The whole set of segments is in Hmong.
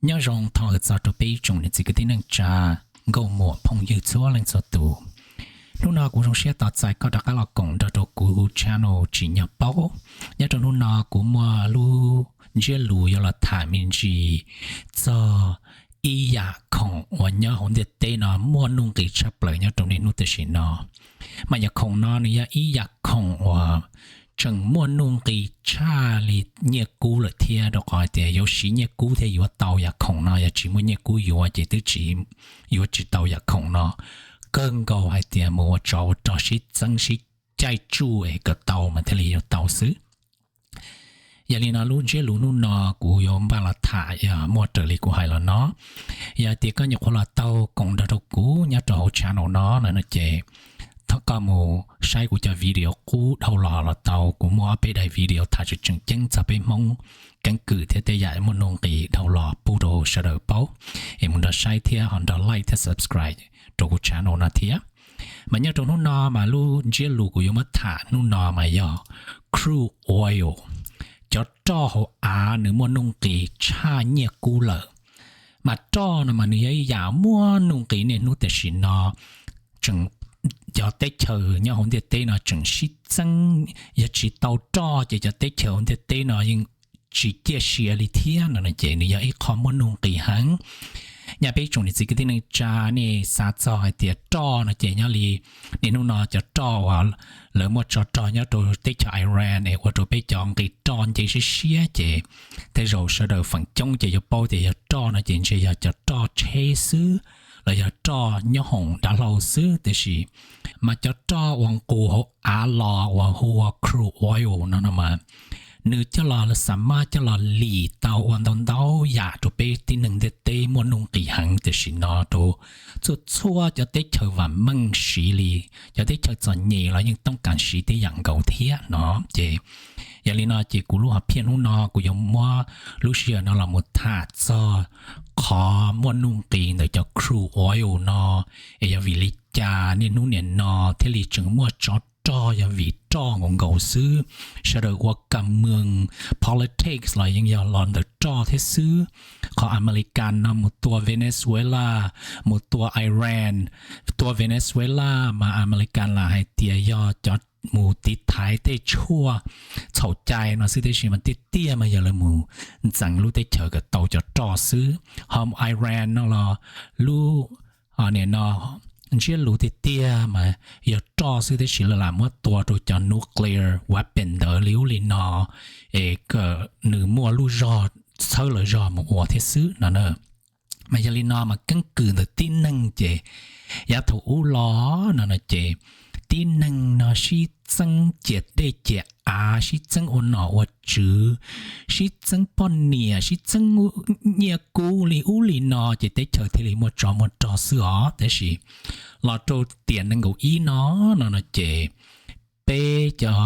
Nyob zoo thov hwm txog rau peb ib tsoom niam txiv kwv tij neej tsa, nkauj muam phooj ywg txhua leej txhua tus. Hnub no kuv zoo siab tos txais koj rov qab los koom nrog rau kuv channel Tsim Nyog Paub. Nyob rau hnub no kuv muaj lub ntsiab lus yuav los tham me ntsis txog ib yam khoom uas nyob hauv ntiaj teb no muaj nuj nqis tshaj plaws nyob rau niaj hnub tam sim no. Mas yam khoom no nws yog ib yam khoom uas tseem muaj nuj nqis tshaj li nyiaj kub lawm thiab, rau qhov hais tias yuav siv nyiaj kub thiaj yuav tau yam khoom no, yog tsis muaj nyiaj kub yuav ces twb tsis yuav tsis tau yam khoom no. Kawg nkaus hais tias mus ua tsov ua rog sib txeeb sib caij tsuj es kom tau mas thiaj li yuav tau xwb. Yog li no lub ntsiab lus hnub no kuv yuav npaj los tham yog muaj raws li kuv hais los no. Yog tias koj nyuam qhuav los taug koom nrog rau kuv nyob rau hauv channel no no ces thov koj mus saib kuv cov video qub dhau los los tau. Kuv muaj ob peb daim video tham tseem tseem ceeb txog peb Hmoob keeb kwm thiab tej yam muaj nuj nqis dhau los pub rau sawv daws paub. Es mus nrog saib thiab ho nrog like thiab subscribe rau kuv channel no thiab. Mas nyob rau hnub no mas lub ntsiab lus kuv yuav muab tham hnub no mas yog crude oil, cov roj hauv av nws muaj nuj nqis tshaj nyiaj kub lawm. Mas roj no mas nws yog ib yam muaj nuj nqis niaj hnub tam sim no, tseem cov teb chaws nyob hauv ntiaj teb no tseem sib txeeb, yog tsis tau roj ces cov teb chaws hauv ntiaj teb no yeej tsis ciaj sia li thiab no ces nws yog ib qho muaj nuj nqis heev. Nyaj peb tsoom niam txiv kwv tij neej tsa nej xav txog hais tias roj no ces nyob li niaj hnub no cov roj uas lawv muaj tsov rog nyob rau teb chaws Iran es ua rau peb cov nqi roj nce siab siab ces tej zaum sawv daws feem coob ces yuav paub tias yog roj no ces ntshe yog cov roj tsheb xwb los yog roj nyob hoom dav hlau xwb. Tiam sis mas cov roj uas nqus hauv av los uas hu ua crude oil no no mas nws coj los xa mab coj los lim tau ua ntau ntau yam rau peb tib neeg ntiaj teb muaj nuj nqis heev tam sim no rau txhua txhua cov teb chaws vam meej siv li. Cov teb chaws txom nyem los yeej toob kas siv tib yam nkaus thiab no ces yog li no ces kuv lub hom phiaj hnub no kuv yuav muab lub sij hawm no los mus tham txog qhov muaj nuj nqis ntawm cov crude oil no es yog vim li cas niaj hnub niam no thiaj li tseem muaj tsov rog yog vim roj nkaus nkaus xwb. Sawv daws ua kam mws politics los yeej yog los ntawm roj thiab xwb. Qhov Amelikas no mus tua Venezuela, mus tua Iran, tua Venezuela mas Amelikas lam hais tias yog cov mus tiv thaiv tej tshuaj txhaum cai no xwb, tiam sis mas tiag tiag mas yog lawv mus ntxeev lub teb chaws kom tau cov roj xwb. Ho Iran no los lub nim no ntsiab lus tiag tiag mas yog roj xwb, tiam sis lawv lam muab tua rau cov nuclear weapon ntawd li ub li no es kom nws muaj lub zog txhawb lawv zog mus ua thiab xwb no. Mas yog li no mas keeb kwm ntawm tib neeg ces yav thaum ub los no no ces tib neeg no sib txeeb ciam dej ciam av, sib txeeb ua nom ua tswv, sib txeeb poj niam, sib txeeb nyiaj kub li ub li no ces teb chaws thiaj li muaj tsov muaj rog xwb os. Tab sis los rau tiam nees nkaum ib no no no ces peb cov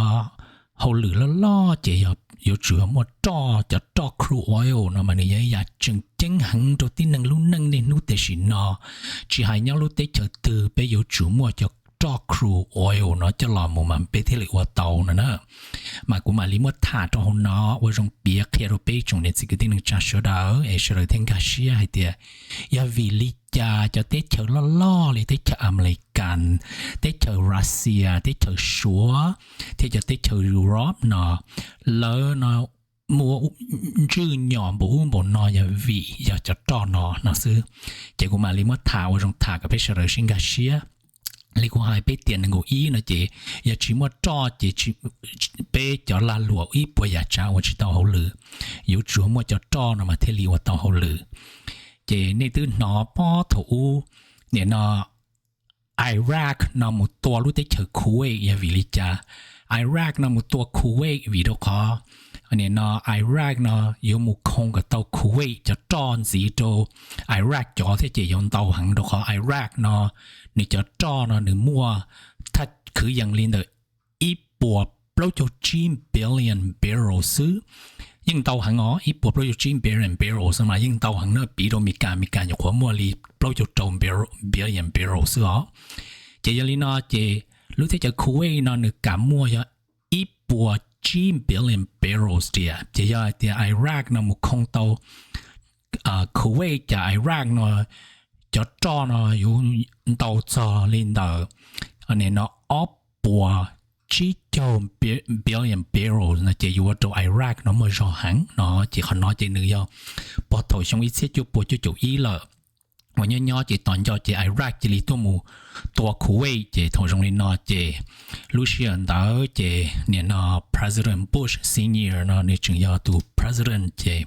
hauj lwm loj loj ces yog yuav tsum muaj roj, cov roj crude oil no mas nws yog ib yam tseem ceeb heev rau tib neeg lub neej niaj hnub tam sim no. Tsis hais nyob lub teb chaws twg peb yuav tsum muaj cov roj crude oil no coj los mus mas peb thiaj li ua tau no na. Mas kuv mam li muab tham rau hauv no ua zoo piav qhia rau peb tsoom niam txiv kwv tij neej tsa sawv daws es sawv daws thiaj nkag siab hais tias yog vim li cas cov teb chaws loj loj li teb chaws Amelikas, teb chaws Russia, teb chaws Suav thiab cov teb chaws Europe no lawv no muaj ntswj nyom npaum ub npaum no yog vim yog cov roj no no xwb. Ces kuv mam li muab tham ua zoo tham kom peb sawv daws sib nkag siab. Li kuv hais peb tiam nees nkaum ib no ces yog tsis muaj roj ces peb cov lag luam ib puas yam tsav ua tsis tau hauj lwm, yuav tsum muaj cov roj no mas thiaj li ua tau hauj lwm. Ces nej twb hnov pob thaum ub nim no Iraq no mus tua lub teb chaws Kuwait yog vim li cas? Iraq no mus tua Kuwait vim rau qhov nim no Iraq no yuav mus khoo kom tau Kuwait cov roj ntxiv rau Iraq cov thiab ces yuav ntau heev rau qhov Iraq no nws cov roj no nws muaj thaj khwv yees li ntawm ib puas plaub caug tsib billion barrel xwb. Yeej ntau heev os, ib puas plaub caug tsib billion barrel xwb mas yeej ntau heev na, piv rau Meskas, Meskas nyuam qhuav muaj li plaub caug rau billion barrel xwb os. Ces yog li no ces lub teb chaws Kuwait no nws kam muaj yog ib puas tsib billion barrels tias, ces yog hais tias Iraq no mus khoo tau Kuwait cas Iraq no cov roj no yuav ntau txog li ntawm no ob puas tsib caug billion barrels no ces yuav ua rau Iraq no muaj zog heev no ces qhov no ces nws yog puag thaum xyoo ib txhiab cuaj puas cuaj caum ib lawm uas nyob nyob ces tos nco ces Iraq cia li tuaj mus tua Kuwait ces thaum zoo li no ces lub sij hawm ntawd ces nim no President Bush Senior no nws tseem yog tus president ces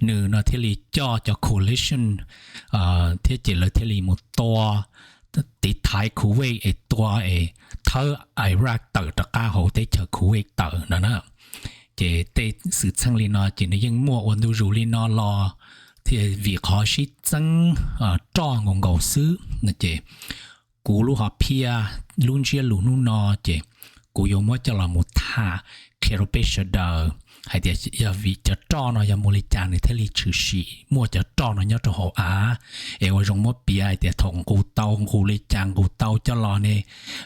nws no thiaj li coj cov coalition thiab ces lawv thiaj li mus tua tiv thaiv Kuwait es tua es thawb Iraq tawm rov qab hauv teb chaws Kuwait tawm no na. Ces tej xwm txheej li no ces nws yeej muaj ua ntu zus li no los thiab vim qhov sib txeeb roj nkaus nkaus xwb no ces kuv lub hom phiaj lub ntsiab lus hnub no ces kuv yuav muab coj los mus tham qhia rau peb sawv daws hais tias yog vim cov roj no yog mus li cas nws thiaj li tshwm sim muaj cov roj no nyob rau hauv av. Es ua zoo muab piav hais tias thaum nqus tau nqus li cas nqus tau coj los ne,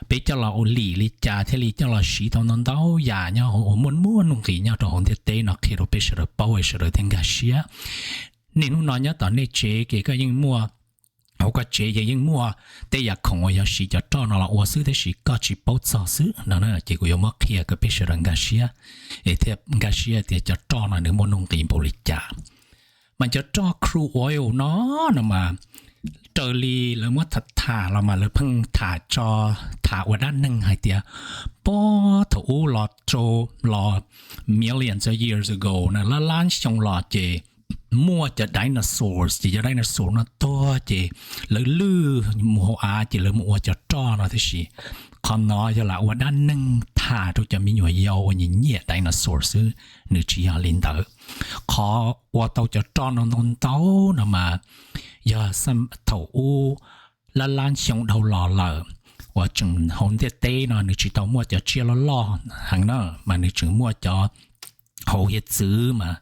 peb coj los ua lim li cas thiaj li coj los siv tau ntau ntau yam nyob hauv uas muaj muaj nuj nqis nyob rau hauv ntiaj teb no qhia rau peb sawv daws paub es sawv daws thiaj nkag siab. Niaj hnub no nyob tom nej tsev ces koj yeej muaj, hauv koj tsev ces yeej muaj tej yam khoom uas yog siv cov roj no los ua xwb tab sis koj tsis paub txog xwb no ces kuv yuav muab qhia kom peb sawv daws nkag siab, es thiaj nkag siab tias cov roj no nws muaj nuj nqis npaum li cas. Mas cov roj crude oil no, no mas raws li lawv muab tham tham los mas lawv pheej tham tso, tham ua dab neeg hais tias puag thaum ub los rau los millions of years ago na, lab lab xyoo los ces muaj cov dinosaurs ces cov dinosaur no tuag ces lawv lwj mus hauv av ces lawv mus ua cov roj no tab sis qhov no yog lam ua dab neeg tham rau cov me nyuam yaus uas nyiam nyiam dinosaur xwb, nws tsis yog li ntawd. Qhov ua tau cov roj no ntau ntau no mas yog thaum ub lab lab xyoo dhau los lawm uas tseem hauv ntiaj teb no nws tsis tau muaj cov tsiaj loj loj heev na, mas nws tseem muaj cov hauv hiav txwv mas,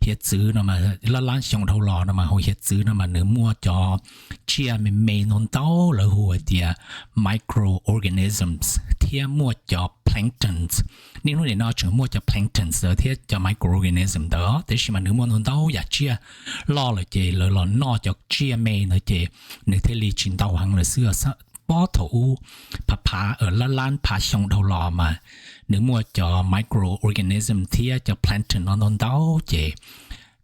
hiav txwv no mas lab lab xyoo dhau los no mas hauv hiav txwv no mas nws muaj cov tsiaj me me ntau ntau lawv hu hais tias microorganisms thiab muaj cov plankton. Niaj hnub nim no tseem muaj cov plankton ntawd thiab cov microorganism ntawd tab sis mas nws muaj ntau ntau yam tsiaj loj lawm ces lawv los noj cov tsiaj me ntawd ces nws thiaj li tsis ntau heev lawm xwb. Puag thaum ub phav phav lab lab phav xyoo dhau los mas nws muaj cov microorganism thiab cov plankton no ntau ntau ces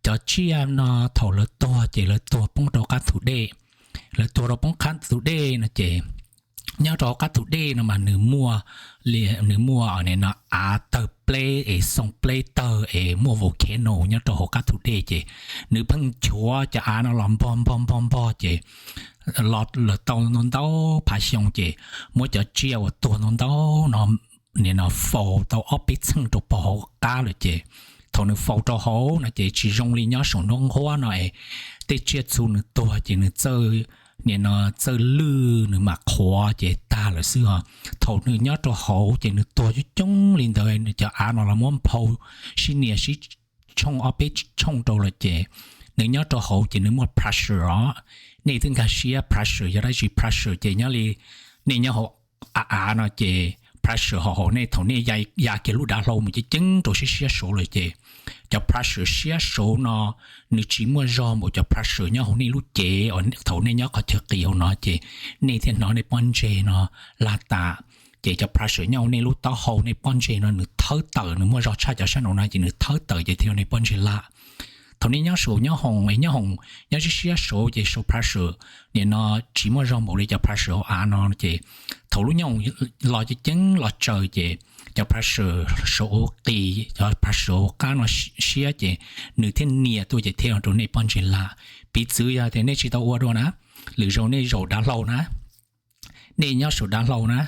cov tsiaj no thaum lawv tuag ces lawv tuag poob rau qab thum dej. Lawv tuag rau poob qab thum dej no ces nyob rau hauv qab thum dej no mas nws muaj, nws muaj no av tawg pleb es xoo pleb tawg es muaj volcano nyob rau hauv qab thum dej ces nws pheej nchuav cov av no los npog npog npog npog ces los lawm tau ntau ntau phav xyoo ces muab cov tsiaj uas tuag ntau ntau no nim no faus tau ob peb txheej rau puag hauv qab lawm ces thaum nws faus rau hauv no ces tsis zoo li nyob saum nruab nqhuab no es tej tsiaj txhu nws tuag ces nws txawj, nim no txawj lwj nws mam qhuav ces tag lawm xwb os. Thaum nws nyob rau hauv ces nws tuag coob coob li ntawd nws cov av no los muab nphau sib nias sib tshooj ob peb tshooj rau lawm ces nws nyob rau hauv ces nws muaj pressure os. Nej twb nkag siab pressure yog dab tsi? Pressure ces nyob li nej nyob hauv av av no ces pressure hauv hauv nej thaum nej ya kiag lub dav hlau mus ceev ceev rau siab siab saud lawm ces cov pressure siab saud no nws tsis muaj zog npaum cov pressure nyob hauv nej lub cev thaum nej nyob qhov chaw qis hauv no ces nej thiaj hnov nej pob ntseg no lag tas. Ces cov pressure nyob hauv nej lub taub hau nej pob ntseg no nws thawb tawm, nws muaj zog tshaj cov sab nraud no ces nws thawb tawm ces thiaj nej pob ntseg lag. Thaum nej nyob saum nyob hoom, nyob hoom nyob siab siab saud ces saud pressure nim no tsis muaj zog npaum li cov pressure hauv av no ces thaum lub nyob hoom los ceev ceev los tsaws ces cov pressure saud qis, cov pressure hauv qab no siab ces nws thiaj nias tuaj ces thiaj rau nej pob ntseg lag. Piv txwv yog tias nej tsis tau ua dua na, lwm zaus nej zaum dav hlau na, nej nyob saum dav hlau na,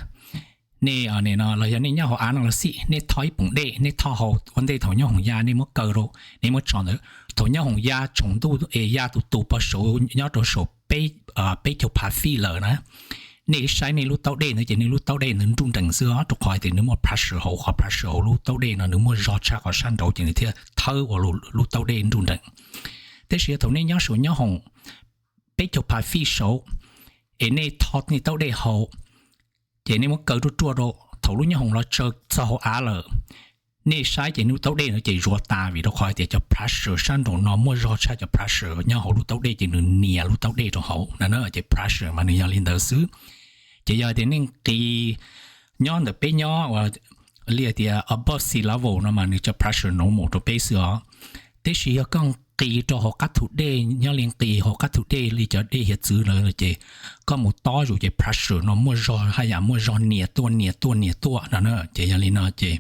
nej no los yog nej nyob hauv av no los xij, nej tho ib poom dej, nej tho hauv ua ntej thaum nyob hoom ya nej muab kaw rau, nej muab tso ntawd. Thaum nyob hoom ya tsaus ntuj es ya tus tus pog saud nyob rau saum peb caug phav fij lawm na, nej saib nej lub taub dej ntawd ces nej lub taub dej ntawd nruj nrees xwb os, rau qhov tias nws muaj pressure hauv, qhov pressure hauv lub taub dej no nws muaj zog tshaj qhov sab nraud ces nws thiaj thawb ua lub taub dej nruj nrees. Tab sis thaum nej nyob saum nyob hoom peb caug phav fij saud es nej tho nej taub dej hauv ces nej muab kaw ruaj ruaj rau, thaum lub nyob hoom los tsaws txog hauv av lawm, nej saib ces lub taub dej no ces zuav tas vim rau qhov tias cov pressure sab nraum no muaj zog tshaj cov pressure nyob hauv lub taub dej ces nws nias lub taub dej rau hauv no na, ces pressure mas nws yog li ntawd xwb. Ces yog tias nej nqis nyob ntawm peb nyob ua li tias above sea level no mas nws cov pressure normal rau peb xwb os. Tiam sis yog koj nqis rau hauv qab thu dej, nyob li nqis hauv qab thu dej li cov dej hiav txwv lawm ces koj mus tob zus ces pressure no muaj zog haj yam muaj zog nias tuaj nias tuaj nias tuaj no na. Ces yog li no ces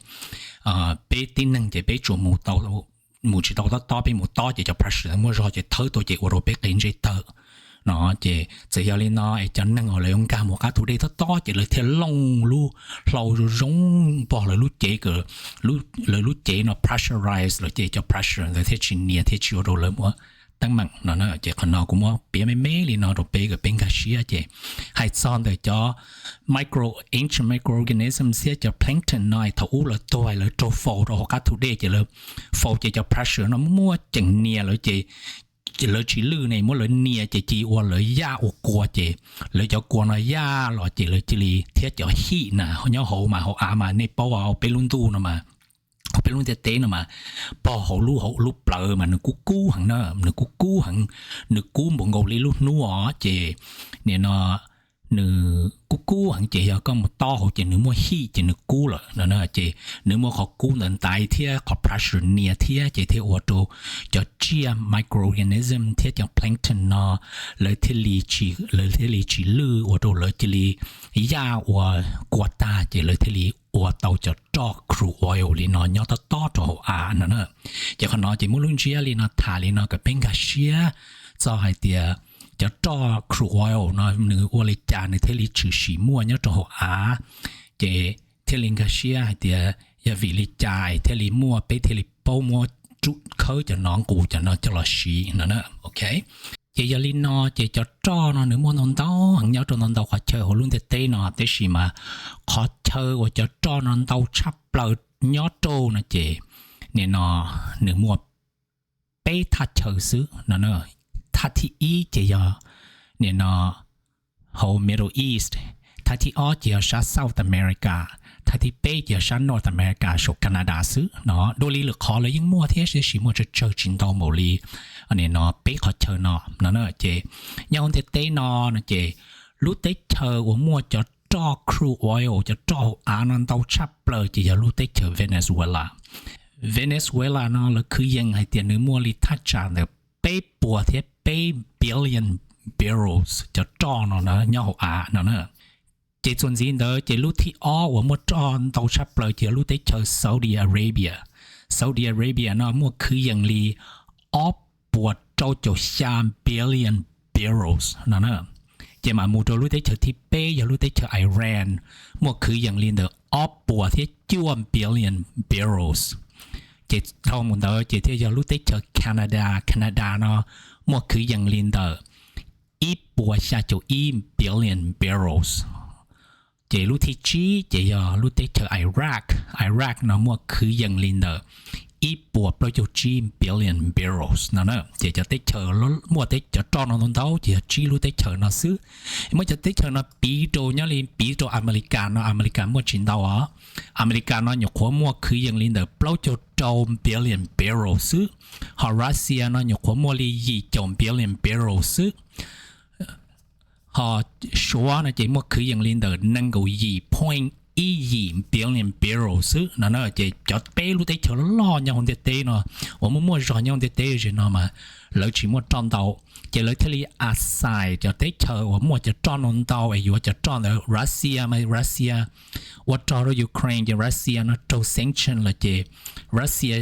peb tib neeg ces peb tsuas mus tsis tau tob tob, peb mus tob ces cov pressure muaj zog ces thawb tuaj ces ua rau peb qe ntsej tawg no. Ces txawm yog li no es cov neeg uas lawv yuav nkag mus qab thu dej tob tob ces lawv thiaj looj lub hlau zoo zoo npog lawv lub cev, lawv lub cev no pressurize lawm ces cov pressure ntawd thiaj tsis nias thiaj tsis ua rau lawv muaj teeb meem no na. Ces qhov no kuv muab piav me me li no rau peb kom peb nkag siab. Ces hais txog ntawm cov micro, ancient microorganism thiab cov plankton no thaum ub lawv tuag lawv raug faus rau hauv qab thu dej ces lawv faus ces cov pressure no muaj ceem nias lawv ces lawv tsis lwj ne, muab lawv nias ces cia ua lawv yaj ua kua ces lawv cov kua no yaj los ces lawv cia li thiab cov him na nyob hauv mas hauv av mas nej paub peb lub ntuj no mas, hauv peb lub ntiaj teb no mas pog hauv lub, hauv lub plawv mas nws kub kub heev na, nws kub kub heev, nws kub npaum nkaus li lub hnub os ces nim no nws kub kub heev ces yog koj mus tob hauv ces nws muaj him ces nws kub lawm no na. Ces nws muaj qhov kub ntawd ntaiv thiab qhov pressure nias thiab ces thiaj ua rau cov tsiaj microorganism thiab cov plankton no lawv thiaj li tsis, lawv thiaj li tsis lwj ua rau lawv cia li yaj ua kua tag ces lawv thiaj li ua tau cov roj crude oil li no nyob tob tob rau hauv av no na. Ces qhov no ces muab lub ntsiab li no tham li no kom peb nkag siab txog hais tias cov roj crude oil no nws ua li cas nws thiaj li tshwm sim muaj nyob rau hauv av. Ces thiaj li nkag siab hais tias yog vim li cas thiaj li muaj, peb thiaj li paub muab khawb cov no nqus cov no coj los siv no na. Ok, ces yog li no ces cov roj no nws muaj ntau ntau heev nyob rau ntau ntau qhov chaw hauv lub ntiaj teb no, tiam sis mas qhov chaw uas cov roj no ntau tshaj plaws nyob rau no ces nim no nws muaj peb thaj chaw xwb no. Thaj thib ib ces yog nim no hauv Middle East, thaj thib ob ces yog sab South America, thaj thib peb ces yog sab North America saum Canada xwb no. Dua li lwm qhov lawv yeej muaj thiab tiam sis muaj tsawg tsawg tsis ntau npaum li nim no peb qhov chaw no no. Ces nyob hauv ntiaj teb no no ces lub teb chaws uas muaj cov roj crude oil, cov roj hauv av no ntau tshaj plaws ces yog lub teb chaws Venezuela. Venezuela no lawv kwv yees hais tias nws muaj li thaj tsam ntawm peb puas thiab peb billion barrels cov roj no nyob hauv av no na. Ces txuas ntxiv ntawd ces lub thib ob uas muaj roj ntau tshaj plaws ces yog lub teb chaws Saudi Arabia. Saudi Arabia no muaj kwv yees li ob puas rau caum xya billion barrels no na. Ces mam mus rau lub teb chaws thib peb yog lub teb chaws Iran, muaj kwv yees li ntawm ob puas thiab cuaj billion barrels. Ces dhau mus ntawd ces thiaj yog lub teb chaws Canada. Canada no muaj kwv yees li ntawm ib puas xya caum ib billion barrels. Ces lub thib tsib ces yog lub teb chaws Iraq. Iraq no muaj kwv yees li ntawm ib puas plaub caug tsib billion barrels no na. Ces cov teb chaws muaj cov roj no ntau ntau ces yog tsib lub teb chaws no xwb. Muab cov teb chaws no piv rau, nyob li piv rau Amelikas no, Amelikas muaj tsis ntau os. Amelikas no nyuam qhuav muaj kwv yees li ntawm plaub caug rau billion barrels xwb. Ho Russia no nyuam qhuav muaj li yim caum billion barrels xwb. Ho Suav no ces muaj kwv yees li ntawm nees nkaum yim point ib yim billion barrels xwb no na. Ces cov peb lub teb chaws loj loj nyob hauv ntiaj teb no uas muaj muaj zog nyob hauv ntiaj teb ze no mas lawv tsis muaj roj ntau, ces lawv thiaj li assign cov teb chaws uas muaj cov roj no ntau es yuav cov roj ntawd. Russia mas Russia ua rog rau Ukraine ces Russia no raug sanction lawm ces Russia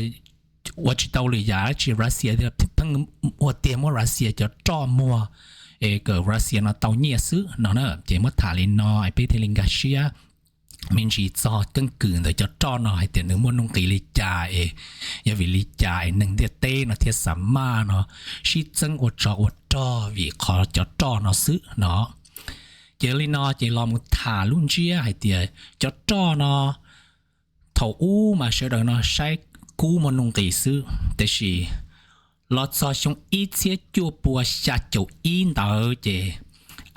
ua tsis tau lwm yam dab tsi, Russia pheej ua tiag muab Russia cov roj muag es kom Russia no tau nyiaj xwb no na. Ces muab tham li no es peb thiaj li nkag siab me ntsis txog keeb kwm ntawm cov roj no hais tias nws muaj nuj nqis li cas es yog vim li cas es neeg ntiaj teb no thiaj xa maj no sib txeeb ua tsov ua rog vim qhov cov roj no xwb no. Ces li no ces los mus tham lub ntsiab hais tias cov roj no thaum ub mas sawv daws no saib kub muaj nuj nqis xwb, tiam sis los txog xyoo ib txhiab cuaj pua xya caum ib ntawd ces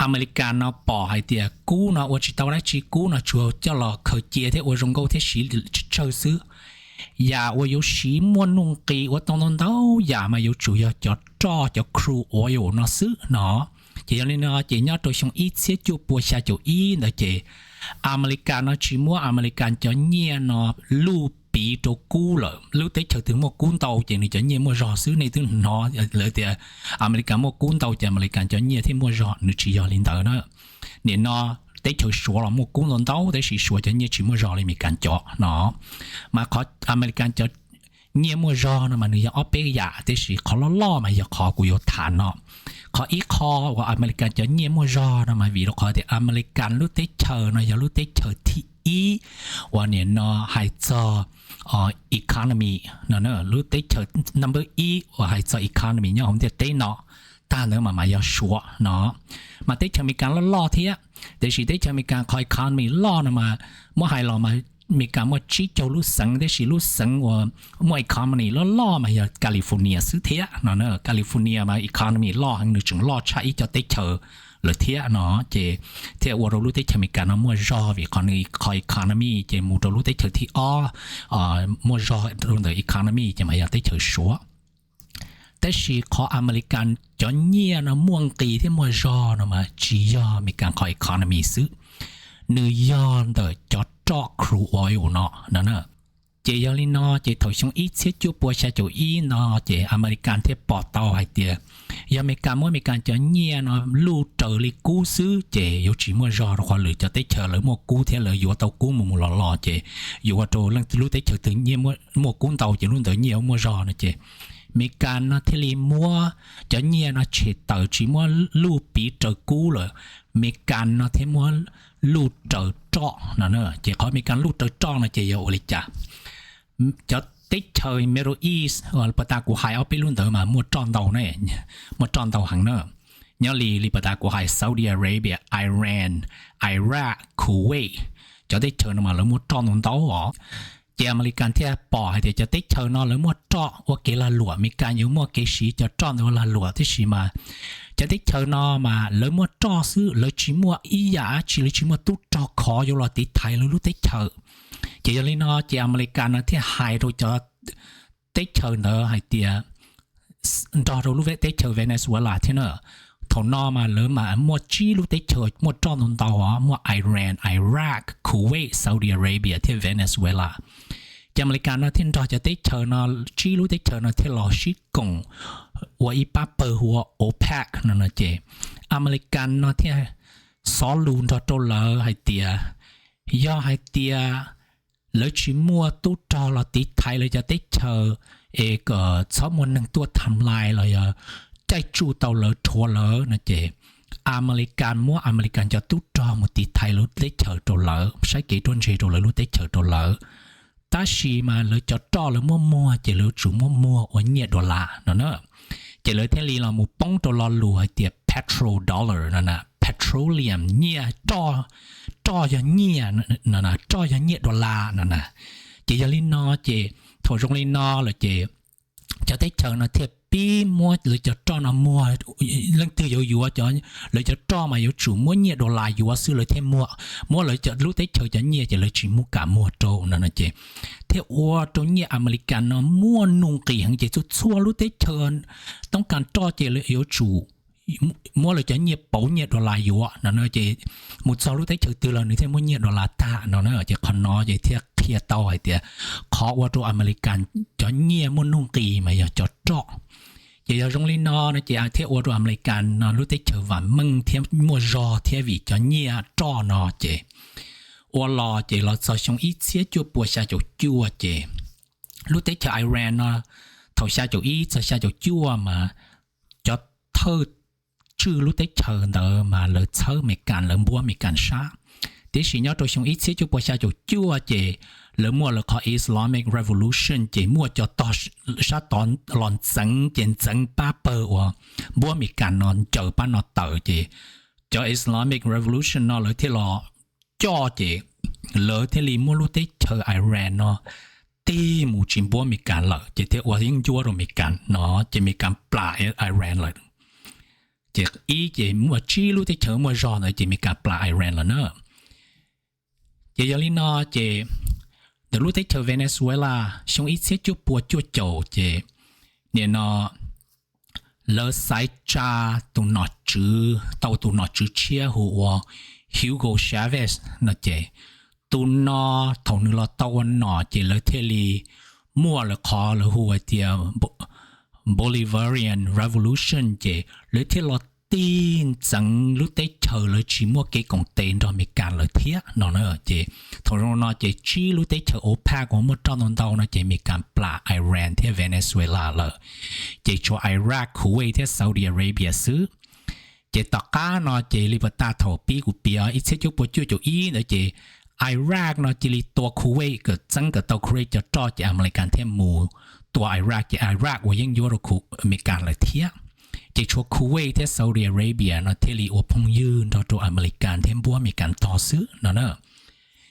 Amelikas no pom hais tias kub no ua tsis tau dab tsi, kub no tsuas coj los khaws cia thiab ua zoo nkauj thiab siv tsawg xwb. Yam uas yuav siv muaj nuj nqis ua tau ntau ntau yam mas yuav tsum yog cov roj, cov crude oil no xwb no. Ces yog li no ces nyob rau xyoo ib txhiab cuaj pua xya caum ib ntawd ces Amelikas no tsis muab Amelikas cov nyiaj no luj piv rau kub lawm. Lub teb chaws twg muaj kub ntau ces nws cov nyiaj muaj zog xwb. Nej twb hnov lawv tias Amelikas muaj kub ntau ces Amelikas cov nyiaj thiaj muaj zog, nws tsis yog li ntawd na. Nim no teb chaws Suav los muaj kub ntau ntau tab sis Suav cov nyiaj tsis muaj zog li Amelikas cov no. Mas qhov Amelikas cov nyiaj muaj zog no mas nws yog ob peb yam, tab sis qhov loj loj mas yog qhov kuv yuav tham no. Qhov ib qho uas Amelikas cov nyiaj muaj zog no mas vim rau qhov tias Amelikas lub teb chaws no yog lub teb chaws thib ib uas nim no hais txog economy no, lub teb chaws number ib uas hais txog economy nyob hauv ntiaj teb no. Tag ntawd mas mas yog Suav no. Mas teb chaws Amelikas loj loj thiab, tiam sis teb chaws Amelikas qhov economy loj no mas muab hais los mas Amelikas muaj tsib caug lub xeev, tab sis lub xeev uas muaj economy loj loj mas yog California xwb thiab no. California mas economy loj heev, nws tseem loj tshaj ib co teb chaws lawm thiab no. Ces thiaj ua rau lub teb chaws Amelikas no muaj zog vim qhov nws qhov economy ces mus rau lub teb chaws thib ob muaj zog rau ntawm economy ces mas yog teb chaws Suav. Tab sis qhov Amelikas cov nyiaj no muaj nqis thiab muaj zog no mas tsis yog Amelikas qhov economy xwb, nws yog ntawm cov roj crude oil no no. Ces yog li no ces thaum xyoo ib txhiab cuaj pua xya caum ib no ces Amelikas thiaj pom tau hais tias yog Amelikas muab Amelikas cov nyiaj no luj raws li kub xwb ces yuav tsis muaj zog rau qhov lwm cov teb chaws lawv muaj kub thiab lawv yuav tau kub mus mus los los ces yuav ua rau lub teb chaws twg nyiaj muaj kub ntau ces lub ntawd nyiaj muaj zog no ces Amelikas no thiaj li muab cov nyiaj no tshem tawm tsis muab luj piv raws kub lawm, Amelikas no thiaj muab luj raws roj no. Ces qhov Amelikas luj raws roj no ces yog ua li cas? Cov teb chaws Middle East, pas tas kuv hais ob peb lub ntawd mas muaj roj ntau na, muaj roj ntau heev na. Nyob li li pas tas kuv hais Saudi Arabia, Iran, Iraq, Kuwait, cov teb chaws no mas lawv muaj roj ntau ntau os. Ces Amelikas thiaj pom hais tias cov teb chaws no lawv muaj roj ua kev lag luam, Amelikas yuav muaj kev siv cov roj ntawd ua lag luam, tiam sis mas cov teb chaws no mas lawv muaj roj xwb, lawv tsis muaj ib yam dab tsi, lawv tsis muaj tub rog khov yuav los tiv thaiv lawv lub teb chaws. Ces yog li no ces Amelikas no thiaj hais rau cov teb chaws ntawd hais tias, nrog rau lub teb chaws Venezuela thiab na. Thaum no mas lawv mas muaj tsib lub teb chaws muaj roj ntau ntau os, muaj Iran, Iraq, Kuwait, Saudi Arabia thiab Venezuela. Ces Amelikas no thiaj nrog cov teb chaws no, tsib lub teb chaws no thiaj los sib koom ua ib pab pawg hu ua OPEC no no ces Amelikas no thiaj xov lus nrog rau lawv hais tias yog hais tias lawv tsis muaj tub rog los tiv thaiv lawv cov teb chaws es kom txhob muaj neeg tuaj tham lais los yog caij tsuj tau lawv rhuav lawv no ces Amelikas muab Amelikas cov tub rog mus tiv thaiv lawv lub teb chaws rau lawv, saib kev ruaj ntseg rau lawv lub teb chaws rau lawv. Tab sis mas lawv cov roj lawv muab muag ces lawv tsum muab muag ua nyiaj dollar no na. Ces lawv thiaj li los mus poob rau lo lus hais tias petrodollar no na, petroleum, nyiaj, roj yog nyiaj no, roj yog nyiaj dollar no na. Ces yog li no ces thaum zoo li no lawm ces cov teb chaws no thiaj pib muab lawv cov roj no muag, leej twg yuav yuav cov, lawv cov roj mas yuav tsum muab nyiaj dollar yuav xwb lawv thiaj muag, muab lawv lub teb chaws cov nyiaj ces lawv tsis muab kam muag rau no no ces thiaj ua rau nyiaj Amelikas no muaj nuj nqis heev ces txhua txhua lub teb chaws toob kas roj ces lawv yuav tsum muab lawv cov nyiaj pauv nyiaj dollar yuav no na ces mus txog lub teb chaws twg los nws thiaj muab nyiaj dollar tag no na. Ces qhov no ces thiaj qhia tau hais tias qhov ua rau Amelikas cov nyiaj muaj nuj nqis mas yog cov roj. Ces yog zoo li no no ces thiaj ua rau Amelikas no lub teb chaws vam meej thiab muaj zog thiab vim cov nyiaj roj no ces ua los ces los txog xyoo ib txhiab cuaj pua xya caum cuaj ces lub teb chaws Iran no thaum xya caum ib txog xya caum cuaj mas cov thawj tswj lub teb chaws ntawd mas lawv txhawb Amelikas, lawv npuab Amelikas sab. Tiam sis nyob rau xyoo ib txhiab cuaj pua xya caum cuaj ces lawv muaj lawv qhov Islamic Revolution ces muaj cov tog sab tod los ntxeev ces ntxeev pab pawg uas npuab Amelikas no ncaws pab no tawm ces cov Islamic Revolution no lawv thiaj los coj ces lawv thiaj li muab lub teb chaws Iran no tig mus tsis npuab Amelikas lawm ces thiaj ua yeeb ncuab rau Amelikas no ces Amelikas plam Iran lawm. Ces ib ces muaj tsib lub teb chaws muaj zog ntawd ces Amelikas plam Iran lawm na. Ces yog li no ces Ntawm lub teb chaws Venezuela xyoo ib txhiab cuaj pua cuaj caum ces nim no lawv xaiv tsa tus nom tswv, tau tus nom tswv tshiab hu ua Hugo Chavez no ces tus no thaum nws los tau ua nom ces lawv thiaj li muaj lawv qhov lawv hu hais tias Bolivarian Revolution ces lawv thiaj los tig ntxeev lub teb chaws, lawv tsis muaj kev koom tes nrog Amelikas lawm thiab no na. Ces thaum zoo no ces tsib lub teb chaws OPEC uas muaj roj ntau ntau no ces Amelikas plam Iran thiab Venezuela lawm, ces tshuav Iraq, Kuwait thiab Saudi Arabia xwb. Ces tom qab no ces li pas tas thaum pib kuv piav ib txhiab cuaj pua cuaj caum ib ntawd ces Iraq no cia li tua Kuwait, kom txeeb kom tau Kuwait cov roj ces Amelikas thiaj mus tua Iraq, ces Iraq uas yeej yuav rau Amelikas lawm thiab. Ces tshuav Kuwait thiab Saudi Arabia no thiaj li ua phooj ywg nrog rau Amelikas thiab npuab Amelikas tog xwb no na.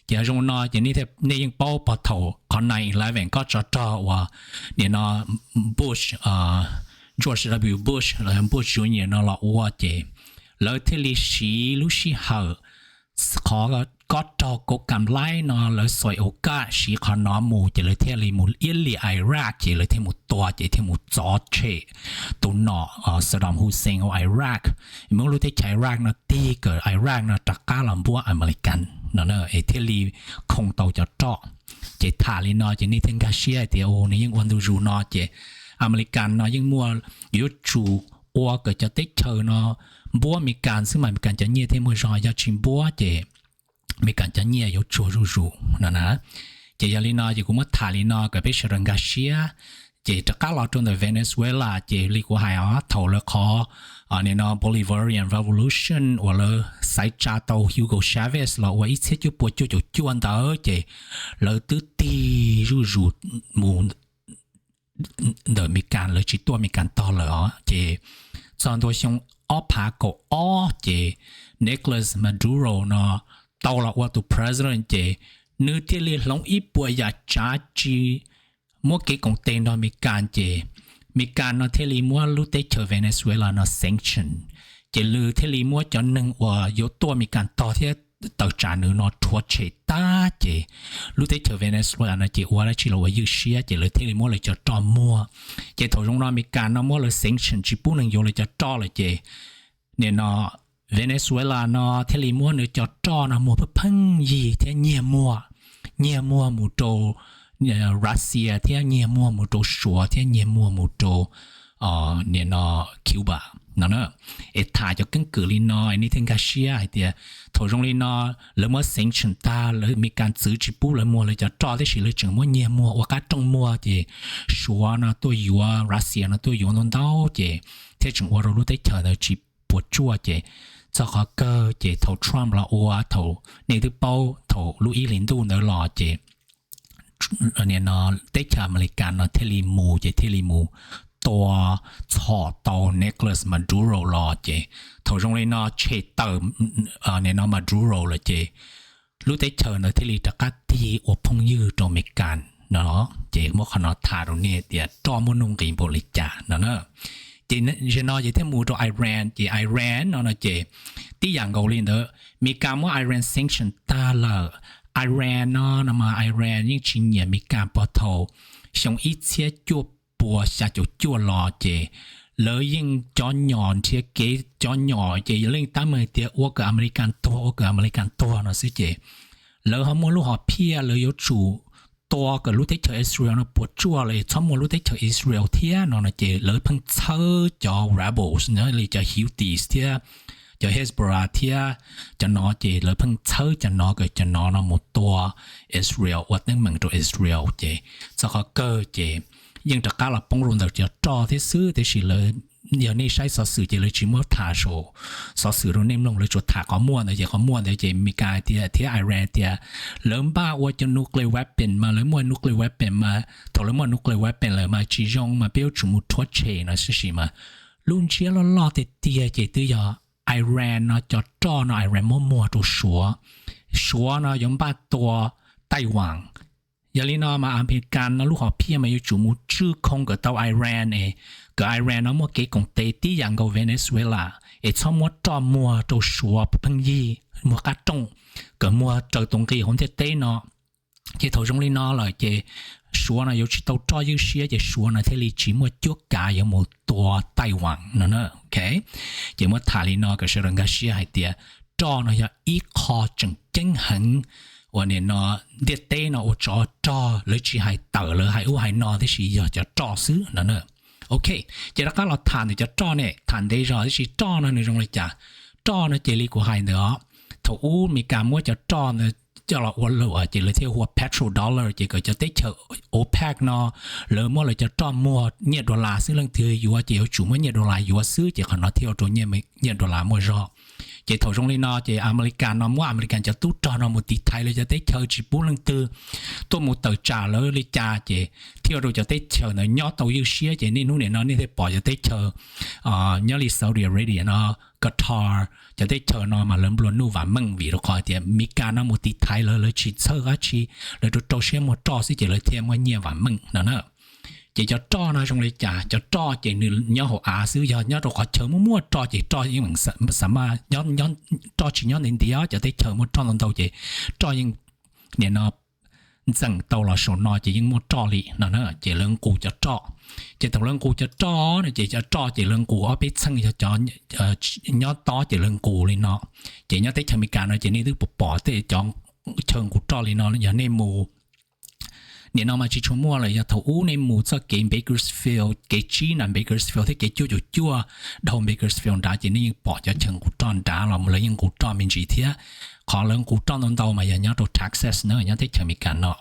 Ces zoo no ces nej yeej paub puag thaum qhov nine eleven kob tsov rog uas nim no Bush, George W Bush los Bush Junior no los ua ces lawv thiaj li siv lub sij hawm qhov kob rog Kob Kam Laib no lawv xoim ua kaj siv qhov no mus ces lawv thiaj li mus iab liam Iraq ces lawv thiaj mus tua ces thiaj mus txov tshem tus nom Saddam Hussein ua Iraq, muab lub teb chaws Iraq no tig kom Iraq no rov qab los npuab Amelikas no es thiaj li khoo tau cov roj. Ces tham li no ces nej thiaj nkag siab hais tias nws yeej ua ntu zus no ces Amelikas no yeej muaj yuav tsum ua kom cov teb chaws no npuab Amelikas xwb mas Amelikas cov nyiaj thiaj muaj zog, yog tsis npuab ces Amelikas cov nyiaj yuav tsuag zuj zus no na. Ces yog li no ces kuv muab tham li no kom peb sawv daws nkag siab. Ces rov qab los rau ntawm Venezuela ces li kuv hais os, thaum lawv qhov nim no Bolivarian Revolution uas lawv xaiv tsa tau Hugo Chavez los ua ib txhiab cuaj pua cuaj caum cuaj ntawd ces lawv twb tig zuj zus mus ntawm Amelikas, lawv tsis tuaj Amelikas tog lawm os. Ces txog ntua xyoo ob phav kaum ob ces Nicolas Maduro no tau los ua tus president ces nws thiaj li hloov ib puas yam tsav tsis muab kev koom tes nrog Amelikas ces Amelikas no thiaj li muab lub teb chaws Venezuela no sanction. Ces nws thiaj li muab cov neeg uas yuav tuaj Amelikas tog thiab tawm tsam nws no rhuav tshem tag ces lub teb chaws Venezuela no ces ua dab tsi los ua ywj siab ces lawv thiaj li muab lawv cov roj muag. Ces thaum zoo no Amelikas no muab lawv sanction tsis pub neeg yuav lawv cov roj lawm ces nim no Venezuela no thiaj li muab nws cov roj no muag pheej pheej yig thiab nyiag muag, nyiag muag mus rau Russia thiab nyiag muag mus rau Suav thiab nyiag muag mus rau nim no Cuba no. Es tham cov keeb kwm li no nej thiaj nkag siab hais tias thaum zoo li no lawv muab sanction tag, lawv Amelikas txwv tsis pub lawv muag lawv cov roj, tiam sis lawv tseem muab nyiag muag ua qab rooj muag ces Suav no tuaj yuav, Russia no tuaj yuav ntau ntau ces thiaj tseem ua rau lub teb chaws ntawd tsis puas tsuaj ces txog qhov kawg ces thaum Trump los ua, thaum nej twb paub thaum lub ib hlis ntuj ntawd los ces nim no teb chaws Amelikas no thiaj li mus ces thiaj li mus tua txhom tau Nicolas Maduro los ces thaum zoo li no tshem tawm nim no Maduro lawm ces lub teb chaws ntawd thiaj li rov qab tig ua phooj ywg rau Amelikas no. Ces muab qhov no tham rau nej tias roj muaj nuj nqis npaum li cas no na. Ces zaum no ces thiaj mus rau Iran ces Iran no no ces tib yam nkaus li ntawd, Amelikas muab Iran sanction tag lawm. Iran no no mas Iran yeej tsis nyiam Amelikas puag thaum xyoo ib txhiab cuaj pua xya caum cuaj los ces lawv yeej cov nyom nrhiav kev cov nyom ces leej tab meeg tias ua kom Amelikas tuag, ua kom Amelikas tuag no xwb ces lawv ho muaj lub hom phiaj lawv yuav tsum tua kom lub teb chaws Israel no puas tsuaj los txhob muaj lub teb chaws Israel thiab no no ces lawv pheej txhawb cov rebels li cov Houthis thiab cov Hezbollah thiab cov no ces lawv pheej txhawb cov no kom cov no no mus tua Israel, ua teeb meem rau Israel ces txog qhov kawg ces yeej rov qab los poob rau ntawm cov roj thiab xwb. Tiam sis lawv, yog nej saib xov xwm ces lawv tsis muab tham saum xov xwm rau nej mloog, lawv tsuas tham qhov muaj ntawd ces qhov muaj ntawd ces Amelikas tias thiab Iran tias lawv npaj ua cov nuclear weapon mas, lawv muaj nuclear weapon mas, thaum lawv muaj nuclear weapon lawm mas tsis zoo mas peb yuav tsum mus rhuav tshem no. Tiam sis mas lub ntsiab loj loj tiag tiag ces twb yog Iran no cov roj no Iran muab muag rau Suav. Suav no yuav npaj tua Taiwan. Yog li no mas Amelikas no lub hom phiaj mas yuav tsum mus tswj khoo kom tau Iran es kom Iran no muaj kev koom tes tib yam nkaus Venezuela es txhob muab roj muag rau Suav pheej yig muag qab rooj, kom muag raws tus nqi hauv ntiaj teb no. Ces thaum zoo li no lawm ces Suav no yuav tsis tau roj ywj siab ces Suav no thiaj li tsis muaj cuab kav yuav mus tua Taiwan no na. Ces muab tham li no kom sawv daws nkag siab hais tias roj no yog ib qho tseem ceeb heev uas nim no ntiaj teb no ua tsov rog, lawv tsis hais tawm lawv hais ub hais no tiam sis yog cov roj xwb no na. Ok, ces rov qab los tham ntawm cov roj ne, tham ntev zog tiam sis roj no nws zoo li cas? Roj no ces li kuv hais ntawd os, thaum ub Meskas muab cov roj coj los ua luam ces lawv thiaj hu ua petrodollar, ces kom cov teb chaws OPEC no lawv muab lawv cov roj muag nyiaj dollar xwb, leej twg yuav ces yuav tsum muab nyiaj dollar yuav xwb, ces qhov no thiaj ua rau nyiaj dollar muaj zog. Ces thaum zoo li no ces Amelikas no muab Amelikas cov tub rog no mus tiv thaiv lawv cov teb chaws tsis pub leej twg tuaj mus tawm tsam lawv li cas, ces thiaj ua rau cov teb chaws ntawd nyob tau ywj siab, ces niaj hnub nim no nej thiaj pom cov teb chaws nyob li Saudi Arabia no, Qatar, cov teb chaws no mas lawv nplua nuj vam meej vim rau qhov tias Meskas no mus tiv thaiv lawv, lawv tsis txhawj dab tsi, lawv rau rau siab muag roj xwb ces lawv thiaj muaj nyiaj vam meej no na. Ces cov roj no zoo li cas? Cov roj ces nws nyob hauv av xwb, yog nyob rau qhov chaw muaj muaj roj ces roj yeej xam maj nyob, roj tsis nyob ntev ntiav, cov teb chaws muaj roj ntau ntau ces roj yeej nim no ntxeem tau los saum no ces yeej muaj roj li no na, ces lawv nqus cov roj. Ces thaum lawv nqus cov roj no ces cov roj ces lawv nqus ob peb txheej, yog cov nyob tob ces lawv nqus li no. Ces nyob teb chaws Amelikas no ces nej twb pom pom tej cov chaw nqus roj li no, yog nej mus nim no mas tsis tshua muaj lawm, yog thaum ub nej mus txoj kev Bakersfield, kev tsib na Bakersfield thiab kev cuaj caum cuaj dhau Bakersfield nrad ces nej yeej pom cov chaw nqus roj nrad los lawv yeej nqus roj me ntsis thiab. Qhov lawv nqus roj ntau ntau mas yog nyob rau Texas na, nyob teb chaws Amelikas no.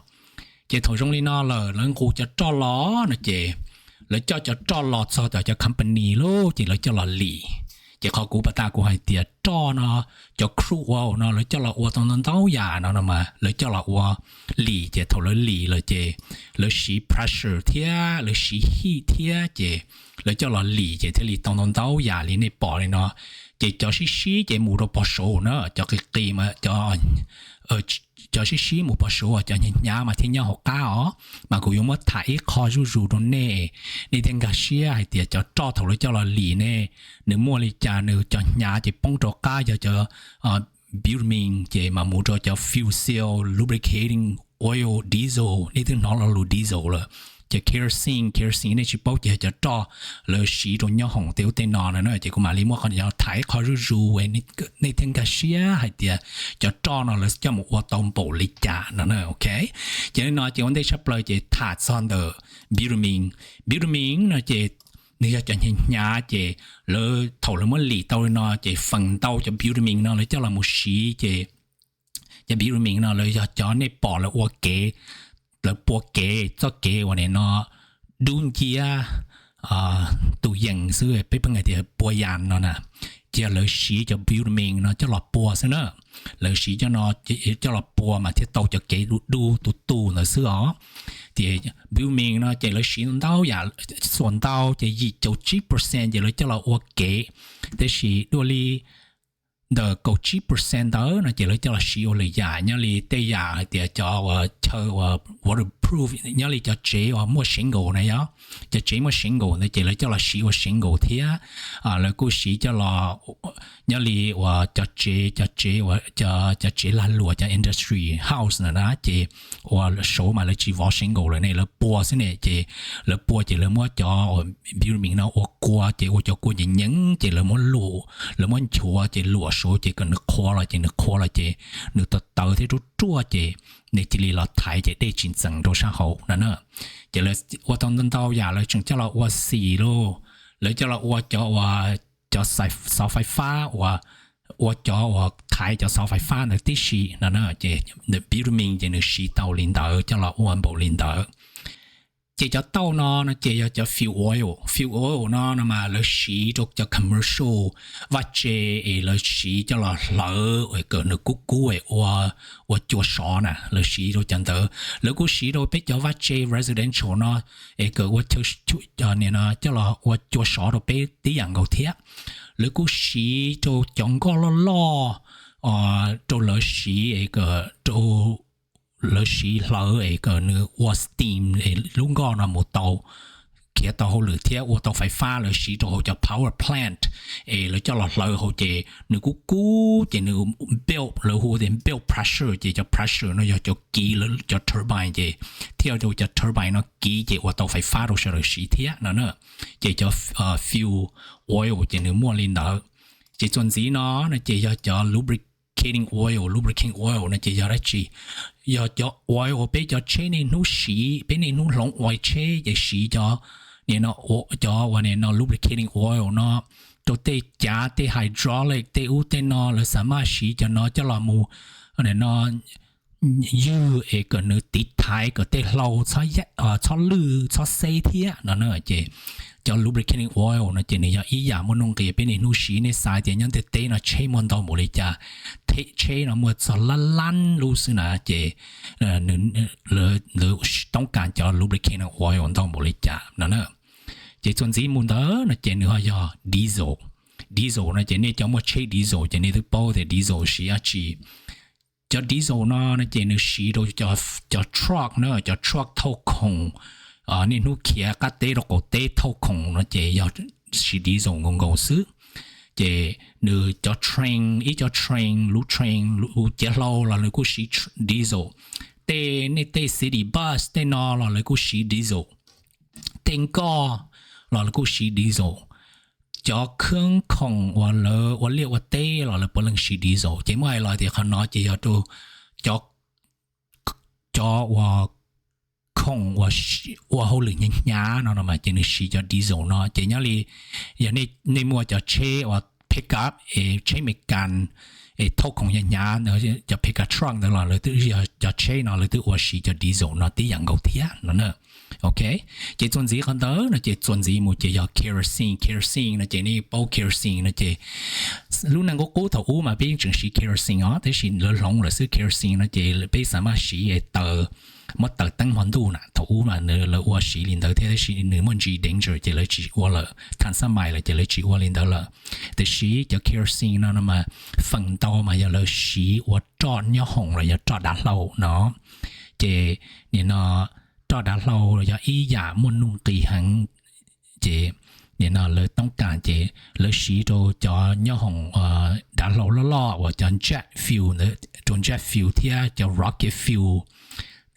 Ces thaum zoo li no lawm lawv nqus cov roj los no ces lawv coj cov roj los txog tom cov company lauj ces lawv coj los lim. Ces qhov kuv pas tas kuv hais tias roj no, cov crude oil no lawv coj los ua tau ntau ntau yam no no mas lawv coj los ua lim, ces thaum lawv lim lawm ces lawv siv pressure thiab lawv siv heat thiab ces lawv coj los lim ces thiaj li tau ntau ntau yam li nej pom li no. Ces cov sib sib ces mus rau pog saud na, cov qis qis mas cov sib sib mus pog saud, cov hnyav hnyav mas thiaj nyob hauv qab os. Mas kuv yuav muab tham ib qho zuj zus rau nej, nej thiaj nkag siab hais tias cov roj thaum lawv coj los lim ne, nws muaj li cas, nws cov hnyav ces poob rau qab yog cov bitumen ces mas mus rau cov fuel cell, lubricating oil, diesel, nej twb hnov lo lus diesel lawm. Ces kerosene, kerosene nej tsis paub ces yog cov roj lawv siv rau nyob hoom tej ub tej no no na. Ces kuv mam li muab qhov no tham ib qho zuj zus, nej thiaj nkag siab hais tias cov roj no lawv coj mus ua tau npaum li cas no na. Ok, ces li no ces ua ntej tshaj plaws ces tham txog ntawm bitumen. Bitumen no ces nws yog cov hnyav hnyav ces lawv thaum lawv muab lim tau li no ces feem ntau cov bitumen no lawv coj los mus siv ces cov bitumen no lawv yog cov nej pom lawv ua kev, lawv pua kev, txoj kev uas nim no dub nciab tus yees xwb, peb pheej hais tias pua yas no na. Ces lawv siv cov bitumen no coj los pua xwb na. Lawv siv cov no coj los pua mas thiaj tau cov kev dub dub tu tu ntawd xwb os. Ces bitumen no ces lawv siv ntau yam, xuas ntau ces yim caum tsib percent ces lawv coj los ua kev, tiam sis dua li ntawm kaum tsib percent ntawd no ces lawv coj los siv ua lwm yam, nyob li tej yam hais tias cov uas chaw uas waterproof, nyob li cov tsev uas muaj shingle na yom, cov tsev muaj shingle ntawd ces lawv coj los siv ua shingle thiab. Lawv kuj siv coj los, nyob li uas cov tsev, cov tsev, cov tsev lag luam, cov industry house na na, ces uas saud mas lawv tsis vov shingle lawm ne, lawv pua xwb ne, ces lawv pua ces lawv muab cov uas bitumen no ua kua, ces ua cov kua nyeem nyeev ces lawv muab luam, lawv muab nchuav ces luam saud ces kom nws qhuav los, ces nws qhuav los ces nws tawv tawv thiab ruaj ruaj ces nej cia li los thaiv ces dej tsis ntxeev rau sab hauv no na. Ces lawv ua tau ntau ntau yam, lawv tseem coj los ua xis lauj, lawv coj los ua cov uas cov xov fais fab uas, ua cov uas thaiv cov xov fais fab ntawd tib si no na. Ces bitumen ces nws siv tau li ntawd coj los ua npaum li ntawd. Ces cov tauj no no ces yog cov fuel oil. Fuel oil no no mas lawv siv rau cov commercial vaj tse es lawv siv coj los hlawv kom nws kub kub es ua cua sov na, lawv siv rau cov ntawd. Lawv kuj siv rau peb cov vaj tse residential no es kom ua chaw, cov nim no coj los ua cua sov rau peb tib yam nkaus thiab. Lawv kuj siv rau cov nkoj loj loj rau lawv siv es kom rau lawv siv hlawv es kom nws ua steam es lub nkoj no mus tau khiav tau hauj lwm thiab ua tau fais fab lawv siv rau hauv cov power plant es lawv coj los hlawv hauv ces nws kub kub ces nws build, lawv hu tias build pressure ces cov pressure no yog cov kiv cov turbine ces thiaj ua rau cov turbine no kiv ces ua tau fais fab rau sawv daws siv thiab no na. Ces cov fuel oil ces nws muaj li ntawd. Ces txuas ntxiv no no ces yog cov lubricating oil, lubricating oil no ces yog dab tsi? Yog cov oil uas peb cov tsheb niaj hnub siv, peb niaj hnub hloov oil tsheb ces siv cov, cov uas nim no lubricating oil no rau tej cav, tej hydraulic, tej ub tej no, lawv xav maj siv cov no coj los mus no ywg es kom nws tiv thaiv kom tej hlau txhob lwj txhob xeb thiab no na. Ces cov lubricating oil no ces nws yog ib yam muaj nuj nqis peb niaj hnub siv. Nej xav tias nyob ntiaj teb no tsheb muaj ntau npaum li cas, tsheb no muaj txog lab lab lub xwb na ces lawv toob kas cov lubricating oil ntau npaum li cas no na. Ces txuas ntxiv mus ntawd no ces nws ho yog diesel. Diesel no ces nej cov muaj tsheb diesel ces nej twb paub tias diesel siv dab tsi. Cov diesel no no ces nws siv rau cov truck na, cov truck thauj khoom, niaj hnub khiav qab teb rau qaum teb thauj khoom no ces yog siv diesel nkaus nkaus xwb. Ces nws cov train, ib cov train, lub train, lub ciav hlau los lawv kuj siv diesel. Tej nej tej city bus tej no los lawv kuj siv diesel. Tej nkoj los lawv kuj siv diesel. Cov khab khoom uas lawv ua liaj ua teb los lawv puav leej siv diesel. Ces muab hais los tias qhov no ces yog rau cov, cov uas khoom uas ua hauj lwm hnyav hnyav no no mas ces nws siv cov diesel no. Ces nyob li yog nej muaj cov tsheb uas pick up es tsheb Amelikas es thauj khoom hnyav hnyav, cov pick up truck ntawd los lawv twb yog cov tsheb no lawv twb ua siv cov diesel no tib yam nkaus thiab no na. Ok, ces txuas ntxiv qhov ntawd no ces txuas ntxiv mus ces yog kerosene. Kerosene no ces nej paub kerosene no ces lub neej qub qub thaum ub mas peb yeej tseem siv kerosene os, tab sis lawv hloov lawm xwb. Kerosene no ces peb xav maj siv taws, muab taws teeb hmo ntuj na. Thaum ub mas lawv ua siv li ntawd thiab, tab sis nws muaj ntsis danger ces lawv tsis ua lawm, thav xab mais lawm ces lawv tsis ua li ntawd lawm. Tiam sis cov kerosene no no mas feem ntau mas yog lawv siv ua roj nyob hoom los yog roj dav hlau no. Ces nim no roj dav hlau yog ib yam muaj nuj nqis heev. Ces nim no lawv toob kas ces lawv siv rau cov nyob hoom dav hlau loj loj uas cov jet fuel ntawd, rau jet fuel thiab cov rocket fuel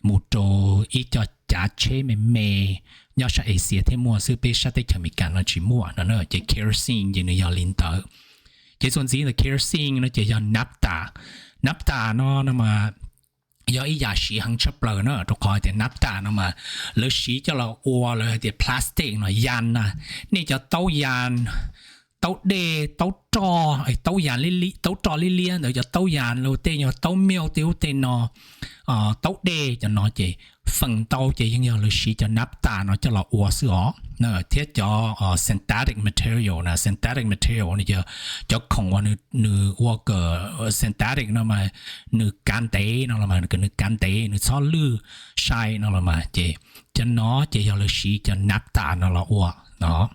mus rau ib co cav tsheb me me nyob sab Asia thiaj muaj xwb, peb sab teb chaws Amelikas no tsis muaj no na. Ces kerosene ces nws yog li ntawd. Ces txuas ntxiv ntawm kerosene no ces yog naphtha. Naphtha no no mas yog ib yam siv heev tshaj plaws na, rau qhov tias naphtha no mas lawv siv coj los ua lawv hais tias plastic no, yas na, nej cov taub yas, taub dej, taub roj, taub yas, taub roj liab liab ntawd, cov taub yas los tej nyuag taub milk tej ub tej no, taub dej cov no ces feem ntau ces yeej yog lawv siv cov naphtha no coj los ua xwb os. Thiab cov synthetic material na, synthetic material no yog cov khoom uas nws ua kom synthetic no mas nws kav ntev no los mas, nws kav ntev nws txhob lwj sai no los mas, ces cov no ces yog lawv siv cov naphtha no los ua no.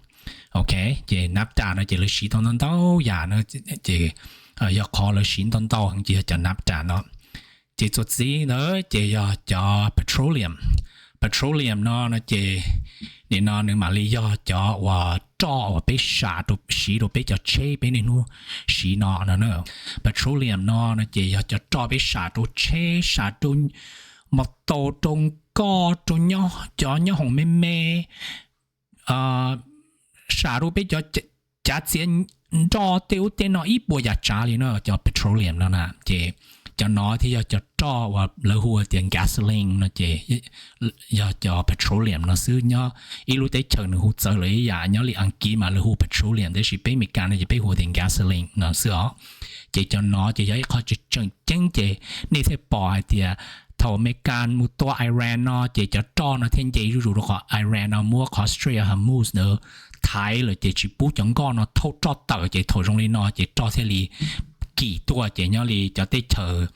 Ok, ces naphtha no ces lawv siv tau ntau ntau yam no, ces yog qhov lawv siv ntau ntau heev ces yog cov naphtha no. Ces txuas ntxiv ntawd ces yog cov petroleum. Petroleum no no ces nim no nws mam li yog cov uas roj uas peb sam, siv rau peb cov tsheb peb niaj hnub siv no no na. Petroleum no no ces yog cov roj peb sam rau tsheb, sam rau mos taus, rau nkoj, rau cov nyob hoom me me, sam rau peb cov cav txiav nroj tej ub tej no ib puas yam tsav li no, cov petroleum no na. Ces cov no thiaj yog cov roj uas lawv hu tias gasoline no ces yog cov petroleum no xwb. Nyob ib lub teb chaws nws hu txawv lawm ib yam, nyob li Askiv mas lawv hu petroleum, tab sis peb Amelikas no ces peb hu tias gasoline no xwb os. Ces cov no ces yog ib qho tseem ceeb ces nej thiaj pom hais tias thaum Amelikas mus tua Iran no ces cov roj no thiaj nce zuj zus rau qhov Iran no muab qhov Strait of Hormuz ntawd thaiv lawm ces tsis pub cov nkoj no thauj roj tawm, ces thaum zoo li no ces roj thiaj li kim tuaj, ces nyob li cov teb chaws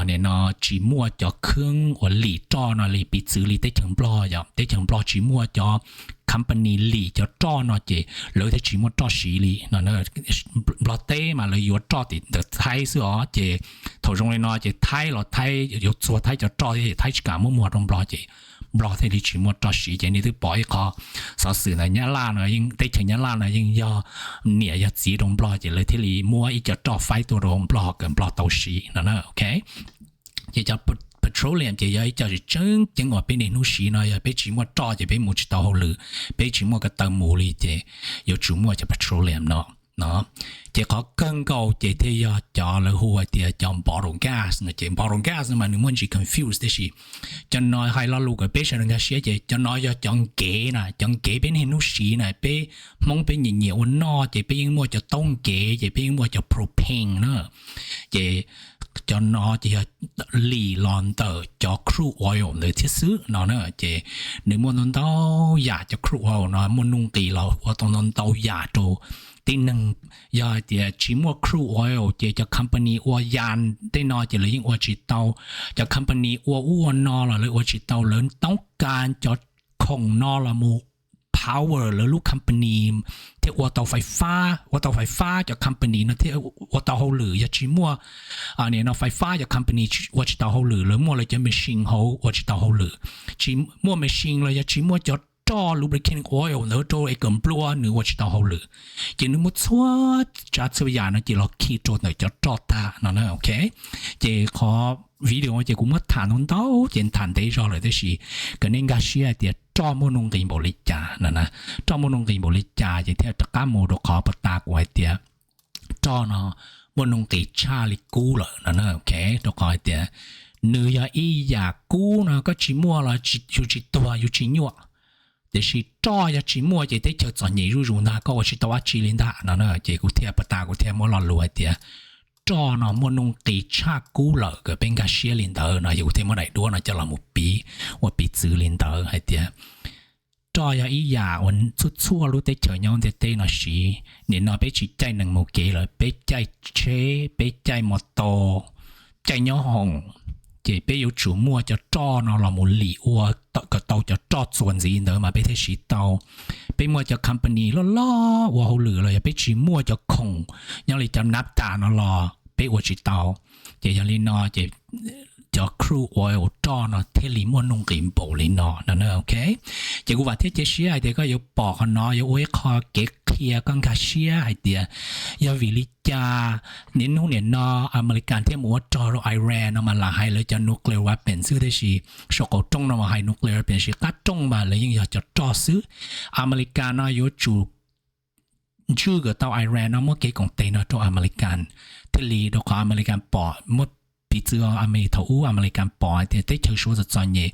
nim no tsis muaj cov khab uas lim roj no li, piv txwv li teb chaws Nplog, yog teb chaws Nplog tsis muaj cov company lim cov roj no ces lawv thiaj tsis muaj roj siv li no. Nplog teb mas lawv yuav roj tim ntawm Thaib xwb os, ces thaum zoo li no ces Thaib los Thaib yuav txuag Thaib cov roj thiab, Thaib tsis kam muab muag rau Nplog ces Nplog thiaj li tsis muaj roj siv. Ces nej twb pom ib qho xov xwm ntawd, Nyab Laj no, teb chaws Nyab Laj no yeej yog niam yog txiv rau Nplog ces lawv thiaj li muab ib co roj faib tuaj rau Nplog kom Nplog tau siv no. Ok, ces cov petroleum ces yog ib co tseem ceeb uas peb niaj hnub siv no, yog peb tsis muaj roj ces peb mus tsis tau hauj lwm, peb tsis muaj ko taw mus li ces yuav tsum muaj cov petroleum no. Ces qhov kawg nkaus ces thiaj yog cov lawv hu hais tias cov bottle gas no. Ces bottle gas mas nws muaj ntsis confuse tiam sis cov no hais lo lus kom peb sawv daws nkag siab ces cov no yog cov nkev na, cov nkev peb niaj hnub siv na, peb Hmoob peb nyiam nyiam ua noj ces peb yeej muaj cov taub nkev ces peb yeej muaj cov propane na. Ces cov no ces yog lim los ntawm cov crude oil ntawd thiab xwb no na. Ces nws muaj ntau ntau yam, cov crude oil no muaj nuj nqis los ua tau ntau ntau yam rau tib neeg. Yog hais tias tsis muaj crude oil ces cov company ua yas tej no ces lawv yeej ua tsis tau. Cov company ua ub ua no los lawv ua tsis tau, lawv toob kas cov khoom no los mus power lawv lub company thiab ua tau fais fab, ua tau fais fab cov company no thiaj ua tau hauj lwm. Yog tsis muaj nim no fais fab cov company ua tsis tau hauj lwm, lawv muaj lawv cov machine hauv ua tsis tau hauj lwm. Tsis muaj machine los yog tsis muaj cov roj lubricating oil ntawd rau es kom nplua nws ua tsis tau hauj lwm. Ces nws muaj txhua tsav txhua yam no ces los khi rau ntawm cov roj tag no na. Ok, ces qhov video ces kuv muab tham ntau ntau ces tham ntev zog lawm tab sis kom nej nkag siab hais tias roj muaj nuj nqis npaum li cas no na. Roj muaj nuj nqis npaum li cas ces thiaj rov qab mus rau qhov puag ta kuv hais tias roj no muaj nuj nqis tshaj li kub lawm no na. Ok, rau qhov hais tias nws yog ib yam kub no, koj tsis muaj los yus tsis tuag yus tsis nyuaj. Tiam sis roj yog tsis muaj ces teb chaws txom nyem zuj zus ntag, koj ua tsis tau dab tsi li ntag no na. Ces kuv thiaj puag ta kuv thiaj muab lo lus hais tias roj no muaj nuj nqis tshaj kub lawm, kom peb nkag siab li ntawd no. Yog kuv thiaj muab daim duab no coj los mus piv, ua piv txwv li ntawd hais tias roj yog ib yam uas txhua txhua lub teb chaws nyob ntiaj teb no siv. Nim no peb tsis caij nees mus kev lawm, peb caij tsheb, peb caij mos taus, caij nyob hoom, ces peb yuav tsum muaj cov roj no los mus lim ua kom tau cov roj txuas ntxiv ntawd mas peb thiaj siv tau. Peb muaj cov company loj loj ua hauj lwm los yog peb tsis muaj cov khoom nyob li cov naphtha no los peb ua tsis tau. Ces yog li no ces cov crude oil roj no thiaj li muaj nuj nqis npaum li no no. Ok, ces kuv vam thiab cia siab hais tias koj yuav pom qhov no yuav ua ib qho kev qhia koj nkag siab hais tias yog vim li cas niaj hnub nim no Amelikas thiaj mus ua rog rau Iran no mas lam hais lawv cov nuclear weapon xwb, tiam sis saum qaum rooj no mas hais nuclear weapon, tiam sis qab rooj mas lawv yeej yog cov roj xwb. Amelikas no yuav tsum ntswj kom tau Iran no muab kev koom tes no rau Amelikas thiaj li, rau qhov Amelikas pom, muab piv txwv Amelikas thaum ub Amelikas pom hais tias teb chaws Suav txom txom nyem,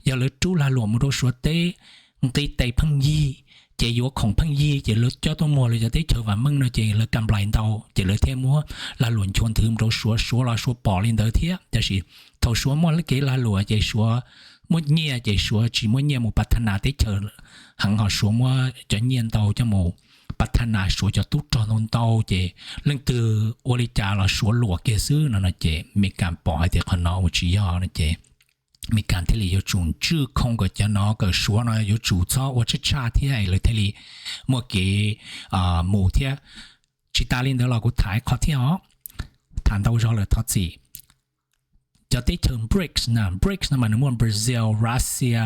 yog lawv rub lag luam mus rau Suav teb nqis tes pheej yig, ces yuav khoom pheej yig, ces lawv coj tuaj muag lawv cov teb chaws vam meej no ces lawv kam nplais ntau, ces lawv thiaj muab lag luam nchuav nthwv mus rau Suav. Suav los Suav pom li ntawd thiab, tab sis thaum Suav muaj kev lag luam ces Suav muaj nyiaj, ces Suav tsis muaj nyiaj mus pav thab nas teb chaws heev, ho Suav muab cov nyiaj ntau coj mus pav thab nas Suav cov tub rog ntau ntau, ces leej twg ua li cas los Suav luam kiag xwb no no. Ces Amelikas pom hais tias qhov no ua tsis yog no ces Amelikas thiaj li yuav tsum ntswj khoom kom cov no kom Suav no yuav tsum txhob ua tshaj tshaj thiab lawv thiaj li muaj kev mus thiab. Tsis tas li ntawd los kuv tham ib qho thiab os, tham ntau zog lawm thov txim. Cov teb chaws BRICS na, BRICS no mas nws muaj Brazil, Russia,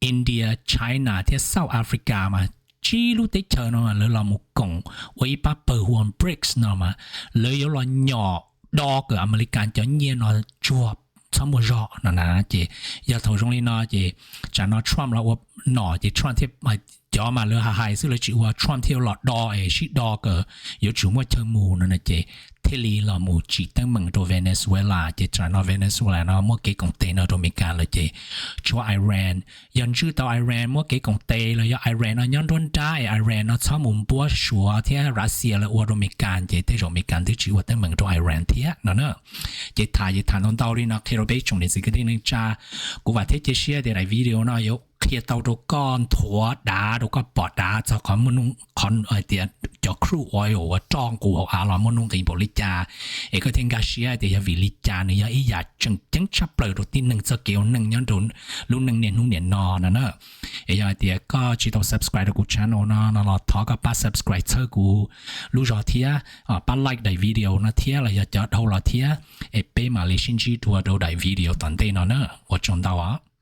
India, China thiab South Africa mas tsib lub teb chaws no mas lawv los mus koom ua ib pab pawg hu ua BRICS no mas lawv yuav los nyom do kom Amelikas cov nyiaj no tsuag txhob muaj zog no na. Ces yog thaum zoo li no ces tsam no Trump los ua nom ces Trump thiaj, cov mas lawv hais hais xwb lawv tsis ua, Trump thiaj los do es sib do kom yuav tsum muaj chaw mus no na. Ces thiaj li los mus tsim teeb meem rau Venezuela, ces tsam no Venezuela no muaj kev koom tes no rau Amelikas lawm ces tshuav Iran. Yog ntswj tau Iran muab kev koom tes los yog Iran no nyob nruab nrab es Iran no txhob mus npuab Suav thiab Russia lawv ua rau Amelikas ces tej zaum Amelikas twb tsis ua teeb meem rau Iran thiab no na. Ces tham ces tham ntau ntau li no qhia rau peb tsoom niam txiv kwv tij neej tsa. Kuv vam thiab cia siab tias daim video no yuav qhia tau rau koj nthuav dav rau koj pom dav txog qhov muaj nuj, qhov hais tias cov crude oil uas roj nqus hauv av los muaj nuj nqis npaum li cas, es koj thiaj nkag siab tias yog vim li cas nws yog ib yam tseem ceeb tshaj plaws rau tib neeg txoj kev ua neej nyob rau lub neej niaj hnub niam no no na. Es yog hais tias koj tsis tau subscribe rau kuv channel no no los thov koj pab subscribe txhawb kuv lub zog thiab, pab like daim video no thiab los yog cov dhau los thiab, es peb mam li sib ntsib dua rau daim video tom ntej no na. Ua tsaug ntau.